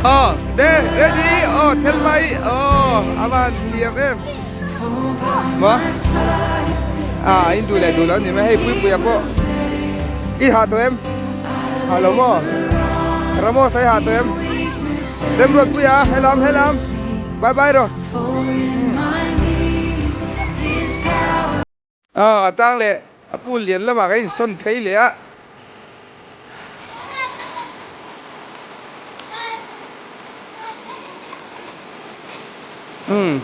Aw de ready aw thel mai aw a van thiam em maw ah in duh leh duh lo ni mai hei puipuia pawh i hah tawh em hah lo maw Ramos a i hah tawh em Remruatpuia helam helam bye bye rawh. Aw a tang leh a pool lian lamah ka insawn phei leh a. Umm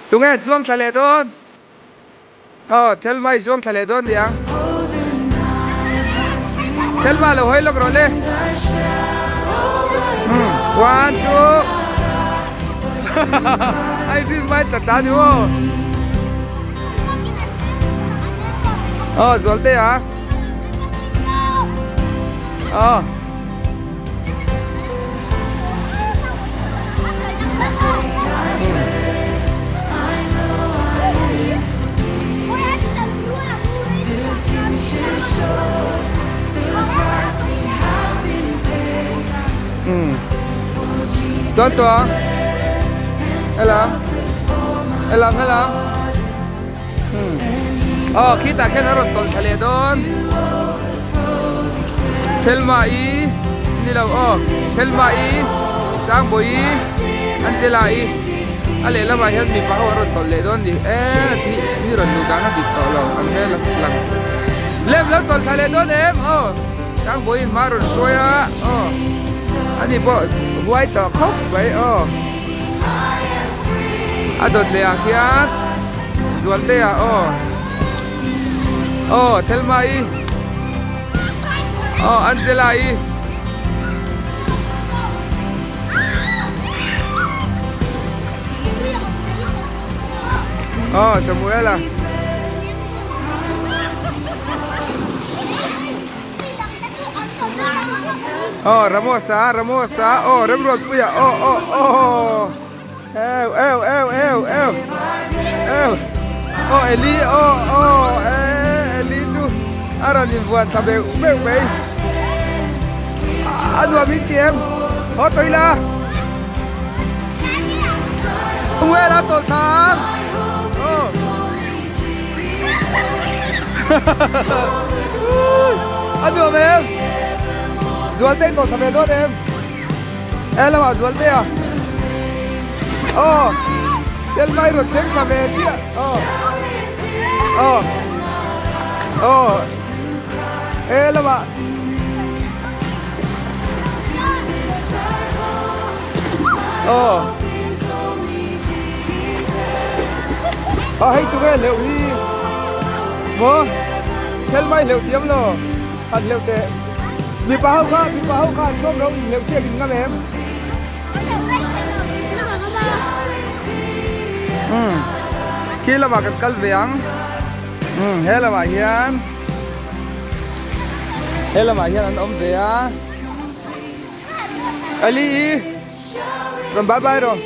tunge chuang thla leh dawn? Aw Thelma i zuang thla leh dawn niang. Thelma lo hawi lawk rawh le. Umm one two ai zin mai tla ta ni maw. Aw Zualte a. Aw. Tuan tuan Helam Helam helam Aw khitah khian a rawn tawlh thla leh dawn Thelma i ni lo aw Thelma i Sangbawi Angela i a lehlamah hian mipa ho an rawn tawlh leh dawn ni e thi thi rawn luh dan a dik tawh lo an hmel a lang lem lo tawlh thla leh dawn em aw Sangbawi in hma a rawn hruai a aw ani pawh huai tawh khawp mai aw. A dawt leh ah khian Zualtea aw aw Thelma i aw Angela i aw Samuela Aw Ramos a Ramos a aw Remruatpuia aw aw aw eu eu eu eu eu eu aw Eli aw aw e Eli chu a rawn invuan tha beuh beuh mai a nuam in ti em haw tawh ila Samuel a tawlh thla ang aw. A nuam em? Zualte in tawh thla ve dawn em? E lamah Zualte a. Aw. Tel mai rawn thleng thla ve chiah. Aw. Aw. Aw. E lamah. Aw. A hei tu nge hleuh hi maw thel mai hleuh thiam lo han hleuh teh mipa ho kha mipa ho kha an sawm lo in hleuh siak in ngam em umm khi lamah kan kal ve ang umm he lamah hian he lamah hian an awm ve a Ali i rawn bye bye rawh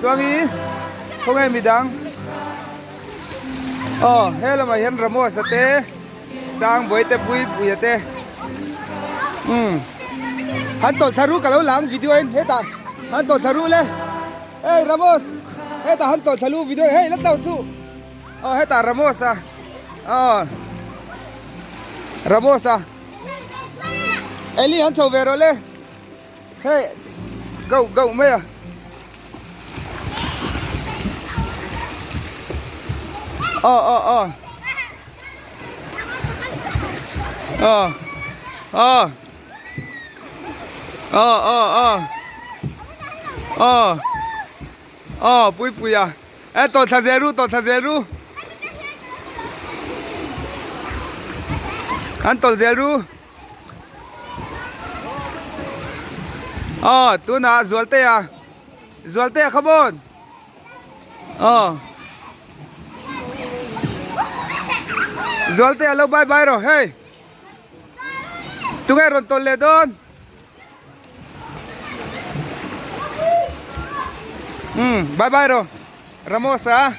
chuangi khawnge midang aw he lamah hian Ramos a te Sangbawi te Puipuia te umm han tawlh thla ru ka lo lang video in hetah han tawlh thla ru le hey Ramos. Hetah han tawlh thla lu video hei la tlo chu. Aw hetah Ramos a. Aw. Ramos a. Eli han chho ve rawh le. Hei go go mai a. Aw aw aw. Aw. Aw. Aw aw aw. Aw. Aw pui pui a. E tawh thla zel ru tawh thla zel ru. An tawlh zel ru. Aw tunah Zualtea Zualtea come on aw Zualtea lo bye bye rawh hei tunge rawn tawlh leh dawn umm bye bye rawh Ramos a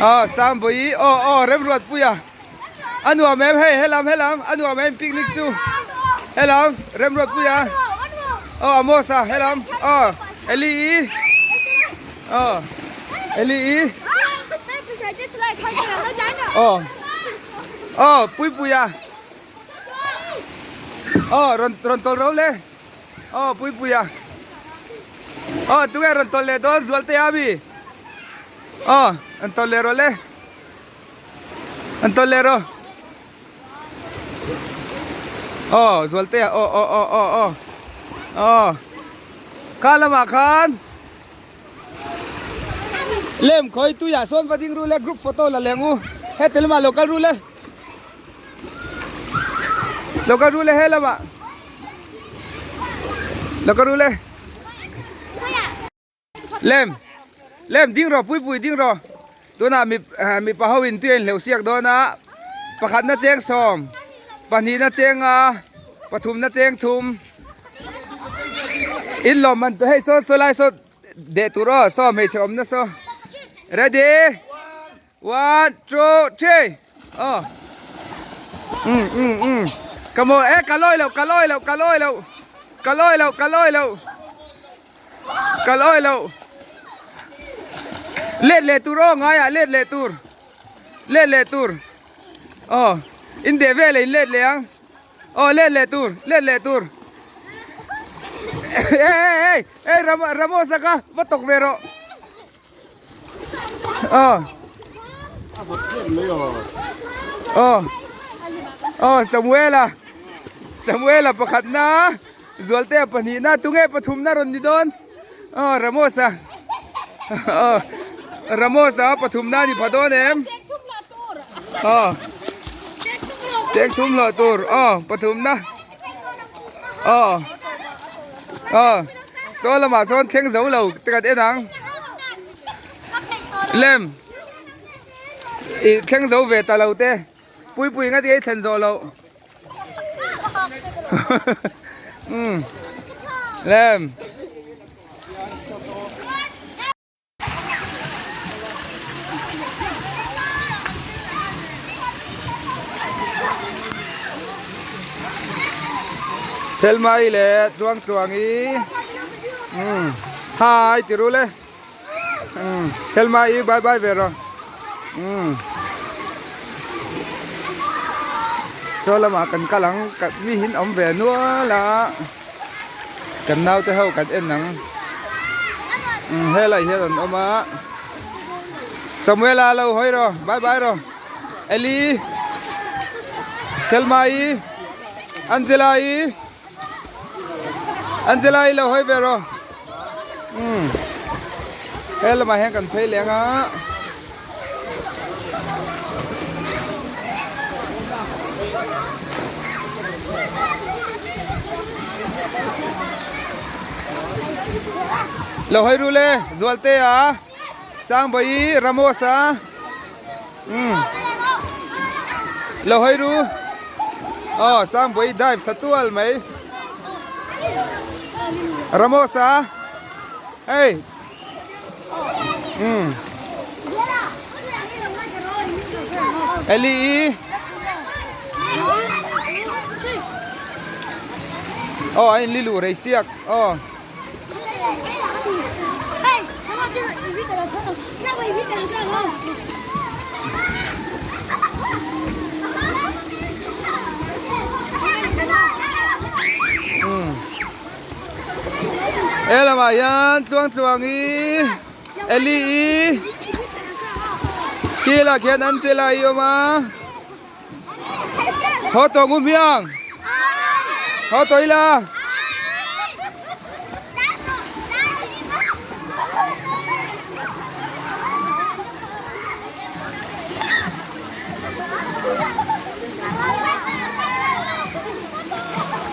aw Sangbawi aw aw Remruatpuia. A nuam em hei helam helam a nuam em picnic chu helam Remruatpuia aw Amos a helam aw Eli i aw Eli i aw aw Puipuia aw rawn rawn tawlh ro le aw Puipuia aw tunge rawn tawlh leh dawn Zualtea ami aw rawn tawlh leh rawh le. An tawlh leh rawh. Aw Zualtea aw aw aw aw aw aw kha lamah khan lem khawi tuiah sawn va ding ru le group photo la leng u heti lamah lo kal ru le lo kal ru le he lamah lo kal ru le. Lem lem ding rawh pui pui ding rawh tunah mi mipa ho in tui a inhleuh siak dawn a pakhatna cheng sawm pahnihna cheng a pathumna cheng thum in lawm man hei saw saw lai saw deh tur aw saw hmeichhe awmna saw ready one two three aw um um um ka maw e ka lawi loh ka lawi loh ka lawi loh ka lawi loh ka lawi loh. Kal awi lo. Let leh tur aw ngai ah let leh tur. Let leh tur. Aw in deh vel in let leh ang. Aw let leh tur let leh tur. Hey hey hey hey Ram Ramos a kha va tawk ve rawh. Aw. Aw. Aw Samuela. Samuela pakhat na Zualtea pahnihna tunge pathumna rawn ni dawn aw Ramos a aw Ramos a pathumna ni pha dawn em aw cheng thum hlawh tur aw pathumna aw aw saw lamah sawn thleng zo lo te kan en ang lem ih thleng zo ve ta lo te Puipui nga ti thlen zawh loh. Um. Lem. Thelmai leh Tluangtluangi. Um. Hi ti ru le. Thelma i bye bye ve rawh. Saw lamah kan kal ang mi hin awm ve nual a kan naute ho kan en ang helai hian an awm a Samuela lo hawi rawh bye bye rawh Eli Thelma i Angela i. Angela i lo hawi ve rawh umm he lamah hian kan phei leng a lo hawi ru le Zualtea Sangbawi Ramos a umm lo hawi ru aw Sangbawi dive thla tual mai Ramos a hei umm Eli i aw a inli luh rei siak aw. He lamah hian tluang tluang i Eli i khi lah khian Angela i awm a haw tawh ngu hmiang haw tawh ila.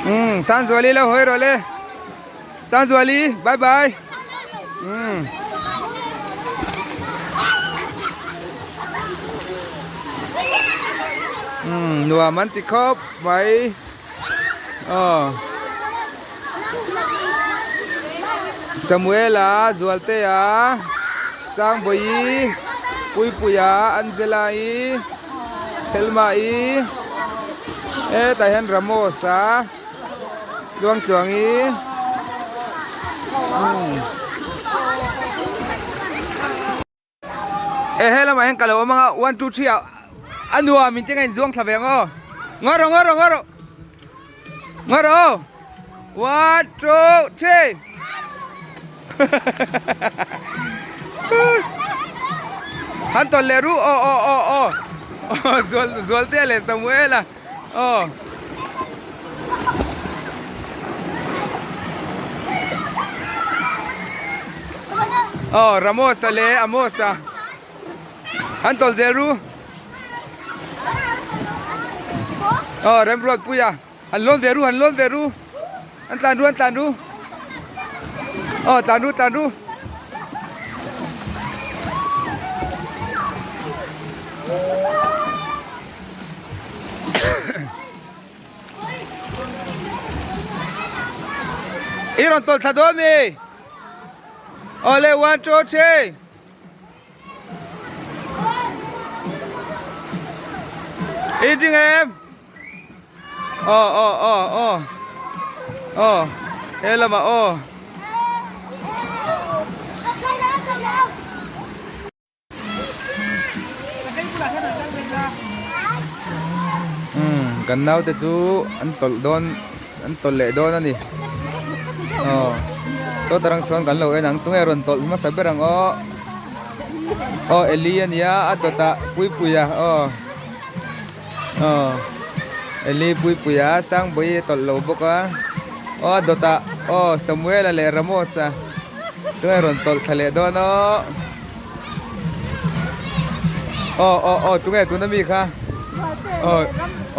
Umm Sanzuali lo hawi rawh le Sanzuali bye bye umm. Umm nuam an ti khawp mai aw Samuela Zualtea Sangbawi Puipuia Angela-i Thelma-i hetah hian Ramos-a Tluangtluangi umm. E he lamah hian ka lo awm anga 1 2 3 ah a nuam in te nga inzuang thla ve ang aw ngaw rawh ngaw rawh ngaw rawh ngaw rawh aw 1 2 3 han tawlh leh ruh aw aw aw aw aw zual zualtea leh Samuela aw. Aw Ramos-a leh Amos-a an tawlh zel ru aw Remruatpuia an lawn ve ru an lawn ve ru an tlan ru an tlan ru aw tlan ru tlan ru. I rawn tawlh thla dawn mi? Awle 1 2 3 I ding em? Aw aw aw aw aw he lamah aw. Umm kan naute chu an tawlh dawn an tawlh leh dawn a ni aw saw tarang sawn kan lo en ang tunge rawn tawlh hmasa ber ang aw aw Eli a nia a dawtah Puipuia aw aw Eli Puipuia Sangbawi a tawlh lo bawk a aw a dawtah aw Samuela leh Ramos-a tunge rawn tawlh thla leh dawn aw. Aw aw aw tunge tuna mi kha aw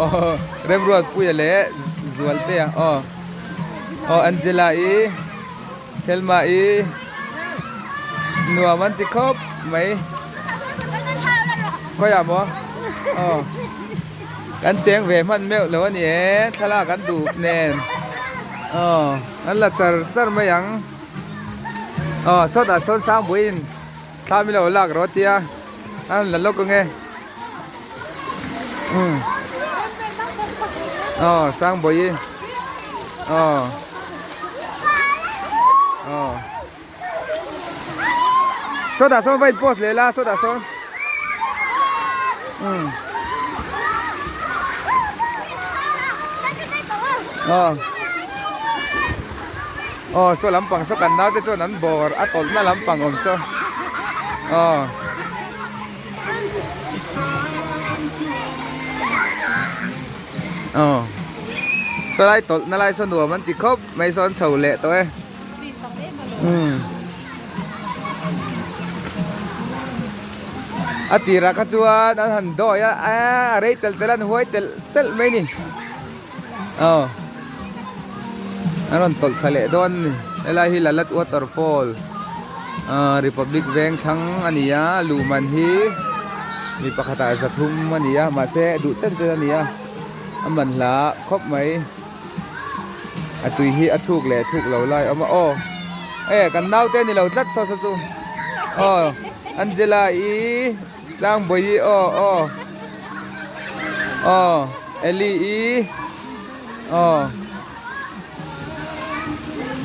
aw Remruatpuia leh Zualtea aw aw Angela-i Thelma-i nuam an ti khawp mai khawiah maw aw kan cheng ve hman meuh lo a ni e thlalak an duh nen aw an la char char mai ang. Aw sawtah sawn Sangpuiin thla min lo lak rawh a tia a rawn la lawk ange umm aw Sangbawihi aw aw sawtah sawn va in post leh la sawtah sawn umm aw. Aw saw lampang saw kan naute chuan an bawr a tawlhna lampang awm saw aw. Aw saw lai tawlhna lai saw nuam an ti khawp mai saw an chho leh tawh e umm a tirah kha chuan an han dawi a a rei telh telh a an huai telh telh mai a ni. Aw an rawn tawlh thla leh dawn a ni helai hi Lalat waterfall ahh Republic veng thlang a ni a luhman hi mi pakhatah zathum a ni a mahse duh chen chen a ni a a man hla khawp mai a tui hi a thuk leh thuk lo lai a awm a aw e kan naute a ni lo tlat saw saw chu aw Angela i. Sangbawi aw aw aw Eli i aw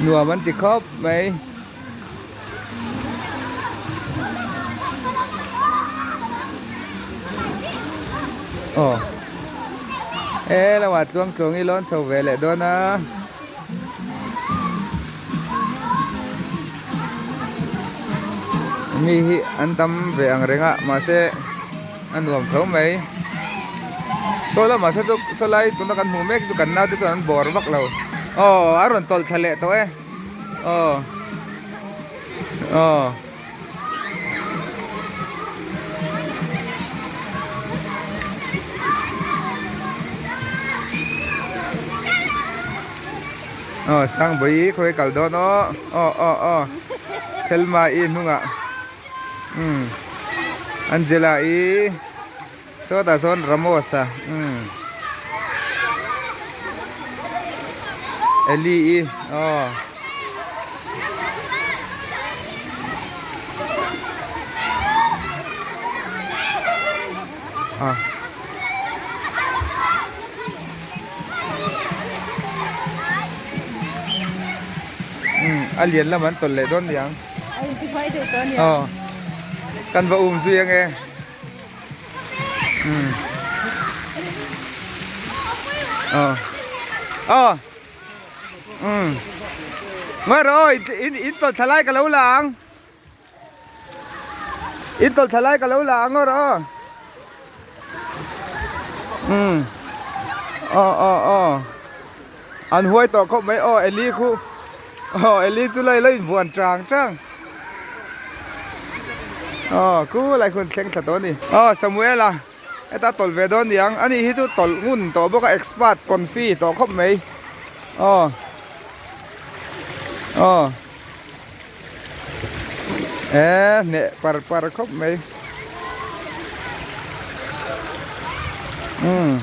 nuam an ti khawp mai. Aw he lamah tluang tluang i lawn chho ve leh dawn a. Mi hi an tam ve ang reng a mahse a nuam tho mai. Saw lamah saw chu saw lai tuna kan hmuh mek chu kan naute chuan an bawr vak lo. Aw a rawn tawlh thla leh tawh e. Aw aw. Aw Sangbawi khawi kal dawn aw aw aw aw Thelma i hnungah umm Angela i sawtah sawn Ramos a umm Eli i aw. A lian lam an tawlh leh dawn niang aw kan va um zui ange aw aw. Umm Ngawi rawh aw in in tawlh thla lai ka lo la ang in tawlh thla lai ka lo la ang ngawi rawh aw umm aw aw aw an huai tawh khawp mai aw Eli khu aw Eli chu lai la invuan chang chang aw khu lai khu an thleng thla tawh a ni aw Samuela. Heta tawlh ve dawn niang ani hi chu tawlh ngun tawh bawk a expert confi tawh khawp mai aw aw eh hneh par par khawp mai umm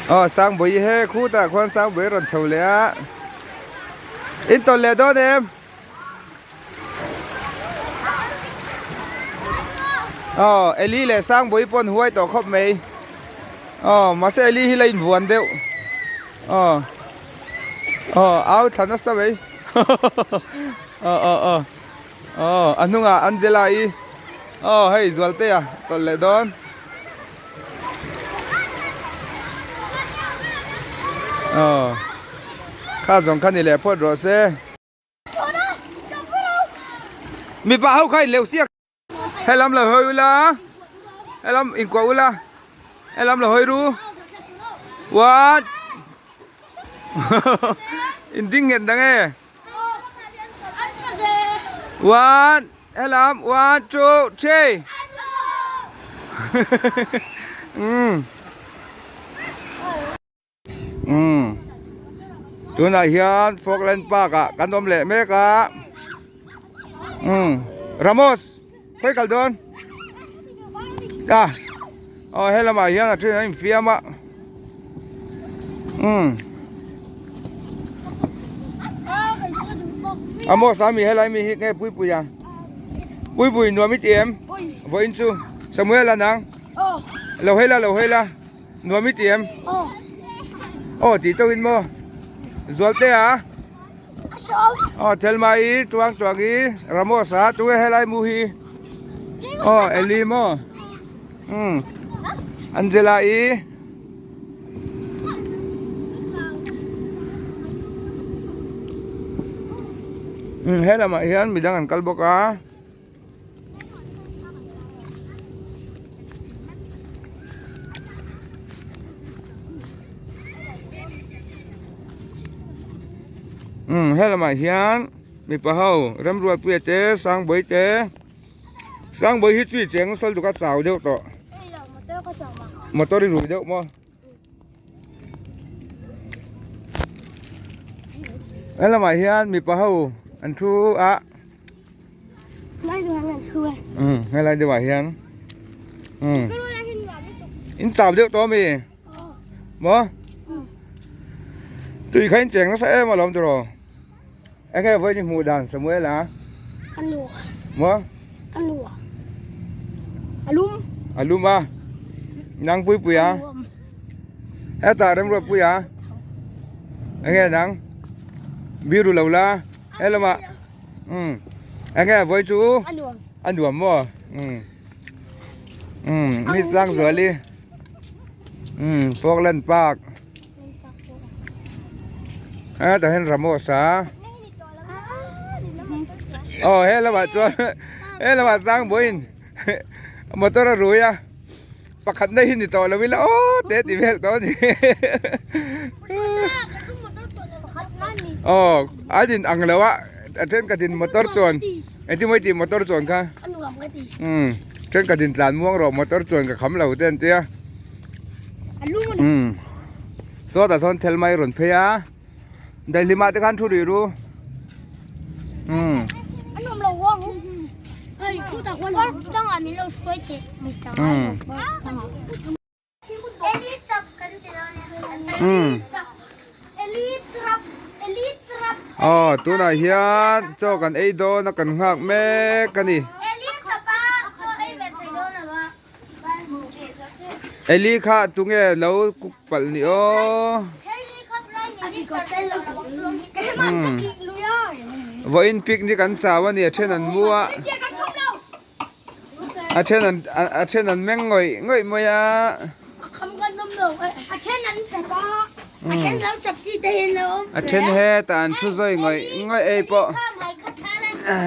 aw Sangbawi he khutah khuan Sangbawi rawn chho leh a in tawlh leh dawn em. Aw Eli leh Sangbawi pawh an huai tawh khawp mai aw mahse Eli hi la invuan deuh aw aw au thla nasa mai aw aw aw aw a hnungah Angela i aw hei Zualtea tawlh leh dawn. Aw kha zawng kha ni leh phawt rawh se. Mipa ho kha in leuh siak. Helam lo hawi ula. Helam inkuah ula. Helam lo hawi ru. What? In ding nghet dang e. One, helam, one, two, three. Um. Umm tunah hian Falkland Park ah kan awm leh mek a umm Ramos khawi kal dawn a aw he lamah hian a then an infiam a umm Amos a mi helai mi hi nge Puipuia Puipui nuam i ti em vawiin chu Samuel a nang lo hawi la lo hawi la. Nuam i ti em? Aw tih chauhin maw? Zualte a? Aw Thelma i tuang tuang i Ramos a tunge helai mu hi? Aw Eli maw? Umm Angela i Umm helamah hian midang an kal bawk a. Umm helamah hian mipa ho Remruatpuia te Sangbawi te Sangbawi hi tui cheng nasa lutuk a chau deuh tawh motor i rui deuh maw helamah hian mipa ho an thu a. Ừ, ngay lại đi vào hiền. Ừ. In chào điệu to mì. Mà. Tùy khen chèn nó sẽ mà làm rồi. Anh nghe với những mùa đàn Samuel à? Mà. Alum. Alum à? Nang pui pui à? Hết ta rem rồi pui à? Anh nghe nang. Biru lâu la. Hello mà. Umm enge vawi chu A nuam. A nuam maw? Umm. Umm Miss Sangzuali umm Falkland Park a tah hian Ramos a aw he lamah chuan he lamah Sangbawiin motor a rui a pakhat na hi ni tawh lo ila aw te ti vel tawh a ni aw an in ang lo a a thenkhatin motor chuan engtin maw i tih motor chuan kha umm thenkhatin tlan muang rawh motor chuan ka kham lo te an tia umm sawtah sawn thel mai rawn phei a daihlim ah te khan thu rih ru umm umm aw tunah hian chaw kan ei dawn a kan nghak mek a ni Eli kha tunge lo cook palh ni aw umm vawiin picnic an chau a ni a then an mu a. A then an a then an meng ngawih ngawih mai a. A then hetah an thu zawi ngawih ngawih ei pawh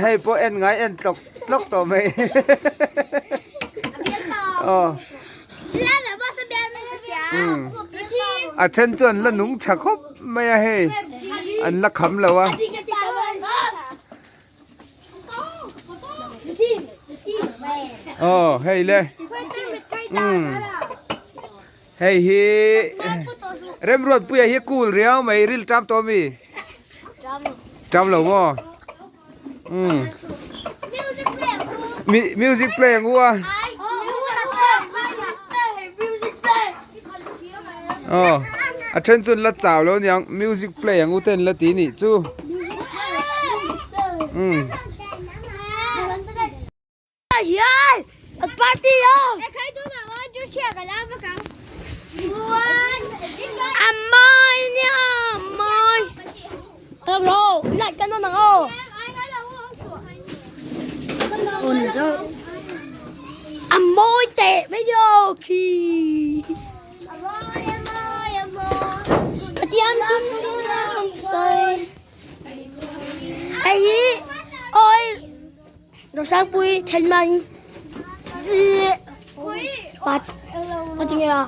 hei pawh en ngai en tlawk tlawk tawh mai aw a then chu an la nung tha khawp mai a hei an la kham lo a. Aw hei le umm hei hi Remruatpuia hi cool riau mai ril ṭam tawh ami ṭam lo maw umm music play ang u a aw a then chu an la chau lo aniang music play ang u te an la ti nih chu. Umm. Hei hi awi Rosangpui Thelmai pat ka ti nge a.